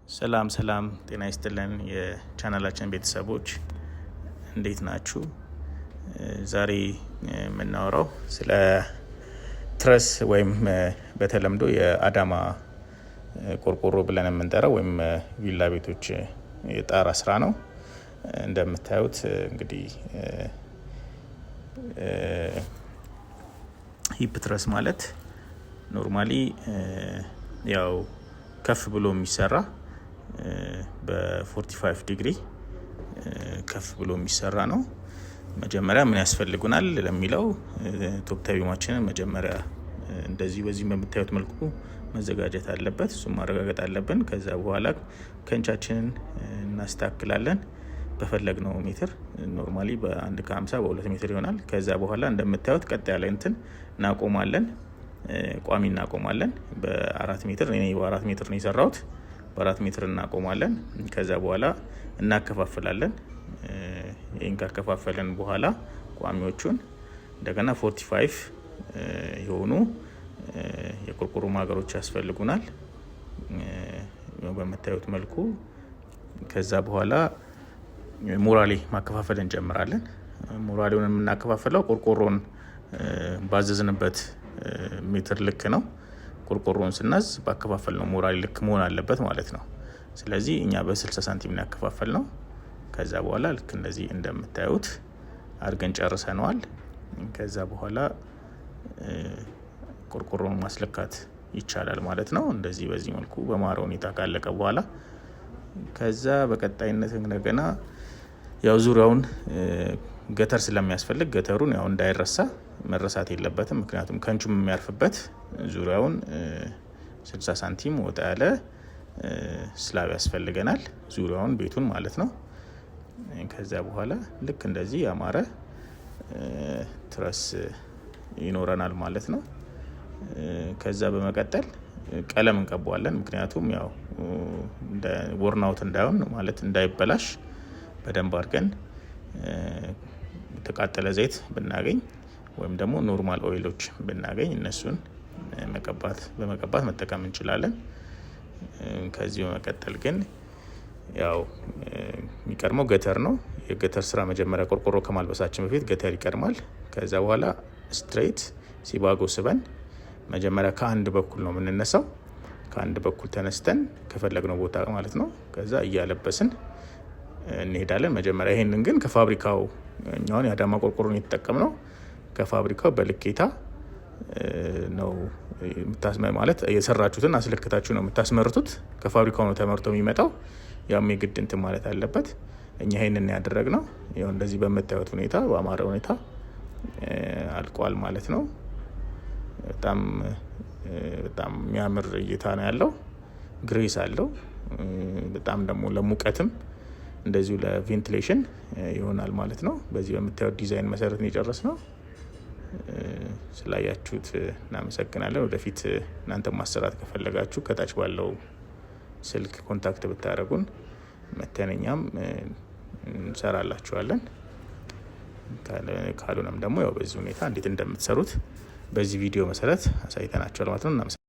ሰላም ሰላም፣ ጤና ይስጥልን የቻናላችን ቤተሰቦች፣ እንዴት ናችሁ? ዛሬ የምናወራው ስለ truss ወይም በተለምዶ የአዳማ ቆርቆሮ ብለን የምንጠራው ወይም ቪላ ቤቶች የጣራ ስራ ነው። እንደምታዩት እንግዲህ hip truss ማለት normally ያው ከፍ ብሎ የሚሰራ፣ በ45 ዲግሪ ከፍ ብሎ የሚሰራ ነው። መጀመሪያ ምን ያስፈልጉናል ለሚለው top tie beam ኣችንን መጀመሪያ እንደዚህ በዚህ በምታዩት መልኩ መዘጋጀት አለበት። እሱም ማረጋገጥ አለብን። ከዛ በኋላ ከንቻችንን እናስተካክላለን በፈለግነው ሜትር፣ normally በ1 ከ50፣ በ2 ሜትር ይሆናል። ከዛ በኋላ እንደምታዩት ቀጥ ያለ እንትን እናቆማለን፣ ቋሚ እናቆማለን በ4 ሜትር። እኔ በ4 ሜትር ነው የሰራሁት። በ4 ሜትር እናቆማለን። ከዛ በኋላ እናከፋፍላለን። ይህን ካከፋፈልን በኋላ ቋሚዎቹን እንደገና 45 የሆኑ የቆርቆሮ ማገሮች ያስፈልጉናል በምታዩት መልኩ። ከዛ በኋላ ሞራሌ ማከፋፈል እንጀምራለን። ሞራሌውን የምናከፋፍለው ቆርቆሮን ባዘዝንበት ሜትር ልክ ነው። ቆርቆሮን ስናዝ ባከፋፈልነው ሞራሌ ልክ መሆን አለበት ማለት ነው። ስለዚህ እኛ በ60 ሳንቲም ያከፋፈልነው። ከዛ በኋላ ልክ እንደዚህ እንደምታዩት አድርገን ጨርሰነዋል። ከዛ በኋላ ቆርቆሮን ማስለካት ይቻላል ማለት ነው። እንደዚህ በዚህ መልኩ በማረ ሁኔታ ካለቀ በኋላ ከዛ በቀጣይነት እንደገና ያው ዙሪያውን gutter ስለሚያስፈልግ gutter ኡን ያው እንዳይረሳ፣ መረሳት የለበትም። ምክንያቱም ከንቹም የሚያርፍበት ዙሪያውን 60 ሳንቲም ወጣ ያለ slab ያስፈልገናል፣ ዙሪያውን ቤቱን ማለት ነው። ከዚያ በኋላ ልክ እንደዚህ ያማረ truss ይኖረናል ማለት ነው። ከዛ በመቀጠል ቀለም እንቀባዋለን። ምክንያቱም ያው worn out እንዳይሆን፣ ማለት እንዳይበላሽ፣ በደንብ አድርገን የተቃጠለ ዘይት ብናገኝ ወይም ደግሞ normal oil ኦች ብናገኝ እነሱን መቀባት በመቀባት መጠቀም እንችላለን። ከዚህ በመቀጠል ግን ያው የሚቀድመው gutter ነው። የ gutter ስራ መጀመሪያ ቆርቆሮ ከማልበሳችን በፊት gutter ይቀድማል። ከዛ በኋላ straight ሲባጎ ስበን መጀመሪያ ከአንድ በኩል ነው የምንነሳው። ከአንድ በኩል ተነስተን ከፈለግነው ቦታ ማለት ነው። ከዛ እያለበስን እንሄዳለን። መጀመሪያ ይሄንን ግን ከፋብሪካው፣ እኛውን የአዳማ ቆርቆሮን የተጠቀምነው፣ ከፋብሪካው በልኬታ ነው፣ ማለት የሰራችሁትን አስለክታችሁ ነው የምታስመርቱት። ከፋብሪካው ነው ተመርቶ የሚመጣው። ያም የግድ እንትን ማለት አለበት። እኛ ይሄንን ያደረግነው ያው እንደዚህ በምታዩት ሁኔታ በአማረ ሁኔታ አልቋል ማለት ነው። በጣም በጣም የሚያምር እይታ ነው ያለው። Grace አለው። በጣም ደግሞ ለሙቀትም እንደዚሁ ለ ventilation ይሆናል ማለት ነው። በዚህ በምታዩት ዲዛይን መሰረት ነው የጨረስነው። ስላያችሁት እናመሰግናለን። ወደፊት እናንተ ማሰራት ከፈለጋችሁ ከታች ባለው ስልክ contact ብታደርጉን መተን እኛም እንሰራላችኋለን። ካልሆነም ደግሞ ያው በዚህ ሁኔታ እንዴት እንደምትሰሩት በዚህ ቪዲዮ መሰረት አሳይተናችኋል ማለት ነው። እናመሰግናለን።